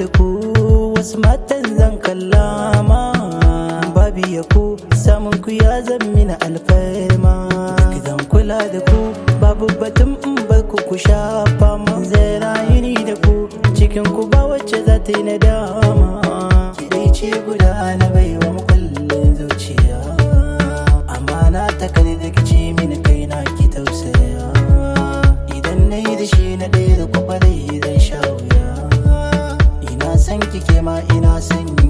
da ku, wasu matan zan kalla ma. Babu ya ku, samun ku ya zan mini alfarma. Zan kula da ku, babu batun in bar ku ku sha fama. Zai rayu ni da ku, cikin ku ba wacce za ta yi nadama. Ki dai ce guda na baiwa makullin zuciya. Amana ta kare da kici mini kaina, ki tausaya. Idan na yi da shi na ɗaya da kwafarai, zan sha wuya. Ina san ki, ke ma ina san.